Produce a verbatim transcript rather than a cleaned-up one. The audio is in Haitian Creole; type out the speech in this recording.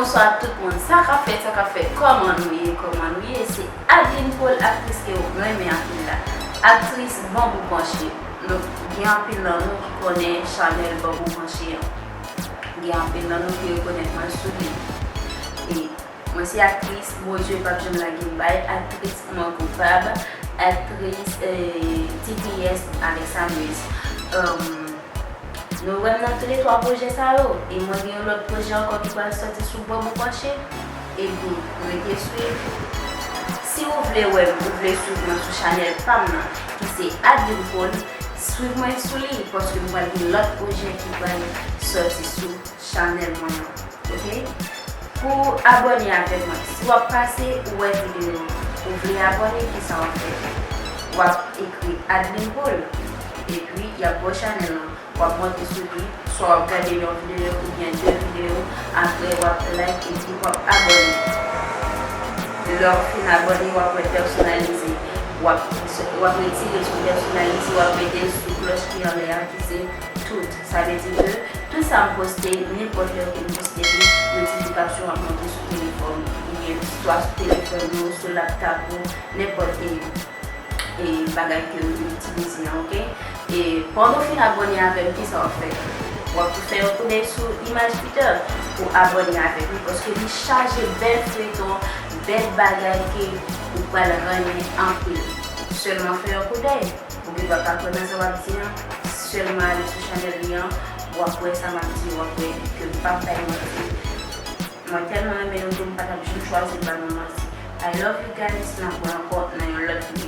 Bonswa tout moun, sa k ap fèt, sa k ap fèt, kòman nou ye, kòman nou ye? Se Adeline Paul, aktris ke w renmen anpil la. Aktris Bonbon Panche. Donk, gen anpil nan nou ki konnen chanèl Bonbon Panche an. Gen anpil nan nou ki rekonèt mwen sou li. E mwen se aktris, Bondye p ap janm lage m bay, aktris Mwen Koupab, aktris eh, T P S avèk Samuels. Um, Nou wè m nan toulètwa pwojè sa yo, e mwen gen yon lòt pwojè ankò ki pral sòti sou Bonbon Panche. Ebyen, rete swiv. Si ou vle wè m, ou vle swiv mwen sou chanèl pa m nan, ki se Adeline Paul, swiv mwen sou li, paske m pral gen lòt pwojè ki pral sòti sou chanèl mwen an. Ok? Pou abòne avèk mwen, si w ap pase, ou wè videyo, ou vle abòne, kisa w ap fè? W ap ekri Adeline Paul, epi y ap ba w chanèl lan. W ap monte sou li, swa w ap gade yon videyo oubyen de videyo, apre w ap like epi w ap abòne. Lè w fin abòne, w ap wè pèsonalize. W ap, w ap retire sou pèsonalize, w ap mete l sou klòch ki anlè a ki se tout. Sa vle di ke tout sa m poste, nenpòt lè ke m poste li, notifikasyon ap monte sou telefòn ou, oubyen swa sou telefòn ou, sou laptop ou, nenpòt e, e bagay ke ou itilize an, ok? E pandan w fin abòne avè m, kisa w ap fè? W ap tou fè yon koudèy sou imaj Twitter pou abòne avèk nou, paske li chaje bèl feyton, bèl bagay ke ou pral renmen anpil. Sèlman fè yon koudèy. Ou gendwa pa kwè nan sa w ap di an, sèlman ale sou chanèl li an, w ap wè sa m ap di, w ap wè ke m p ap bay manti. Mwen tèlman renmen nou ke m pa t ap janm chwazi ba nou manti. I love you guys, n ap wè ankò nan yon lòt videyo.